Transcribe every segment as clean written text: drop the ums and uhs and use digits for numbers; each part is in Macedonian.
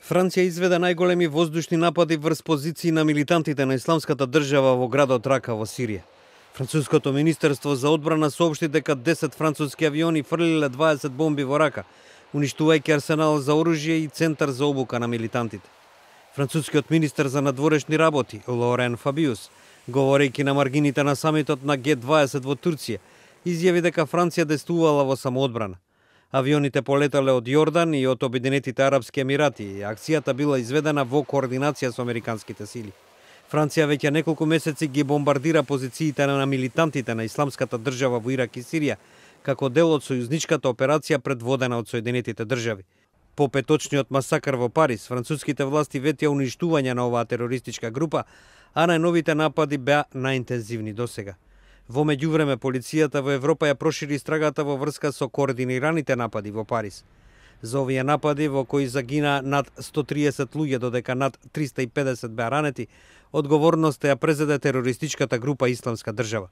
Франција изведе најголеми воздушни напади врз позиции на милитантите на Исламската држава во градот Рака во Сирија. Француското министерство за одбрана соопшти дека 10 француски авиони фрлиле 20 бомби во Рака, уништувајќи арсенал за оружје и центар за обука на милитантите. Францускиот министер за надворешни работи, Лорен Фабиус, говорејќи на маргините на самитот на Г20 во Турција, изјави дека Франција действувала во самоодбрана. Авионите полетале од Јордан и од Обединетите арапски емирати и акцијата била изведена во координација со американските сили. Франција веќе неколку месеци ги бомбардира позициите на милитантите на Исламската држава во Ирак и Сирија, како дел од сојузничката операција предводена од Соединетите држави. По петочниот масакр во Париз, француските власти ветија уништување на оваа терористичка група, а најновите напади беа најинтензивни досега. Во меѓувреме, полицијата во Европа ја прошири истрагата во врска со координираните напади во Париз. За овие напади, во кои загина над 130 луѓе, додека над 350 беа ранети, одговорноста ја презеде терористичката група Исламска држава.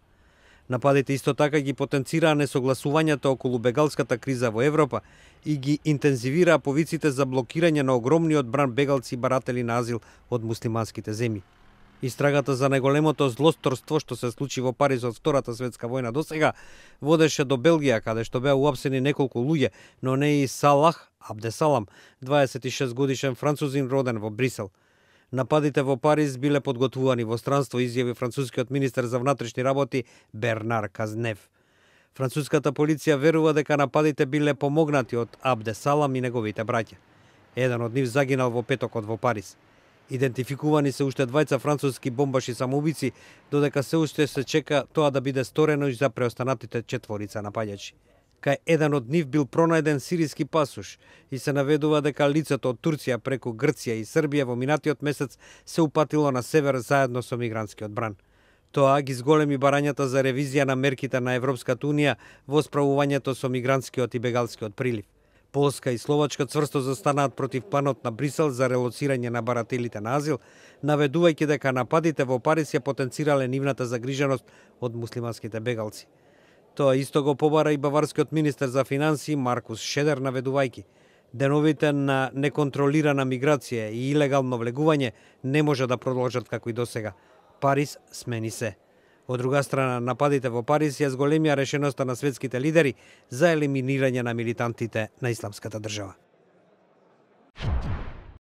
Нападите исто така ги потенцираа несогласувањата околу бегалската криза во Европа и ги интензивираа повиците за блокирање на огромниот бран бегалци и баратели на азил од муслиманските земји. Истрагата за најголемото злосторство што се случи во Париз од Втората светска војна досега водеше до Белгија, каде што беа уапсени неколку луѓе, но не и Салах Абдесалам, 26 годишен французин роден во Брисел. Нападите во Париз биле подготвувани во странство, изјави францускиот министер за внатрешни работи Бернар Казнев. Француската полиција верува дека нападите биле помогнати од Абдесалам и неговите браќа. Еден од нив загинал во петокот во Париз. Идентификувани се уште двајца француски бомбаши самоубици, додека се уште се чека тоа да биде сторено и за преостанатите четворица напаѓачи. Кај еден од нив бил пронајден сириски пасош и се наведува дека лицето од Турција преку Грција и Србија во минатиот месец се упатило на север заедно со мигрантскиот бран. Тоа ги зголеми барањата за ревизија на мерките на Европската унија во справувањето со мигрантскиот и бегалскиот прилив. Полска и Словачка цврсто застанаат против планот на Брисел за релоцирање на барателите на азил, наведувајќи дека нападите во Париз ја потенцирале нивната загриженост од муслиманските бегалци. Тоа исто го побара и баварскиот министер за финансии Маркус Шедер, наведувајќи: деновите на неконтролирана миграција и илегално влегување не може да продолжат како и досега. Париз смени се. Од друга страна, нападите во Париз ја зголемија решеноста на светските лидери за елиминирање на милитантите на Исламската држава.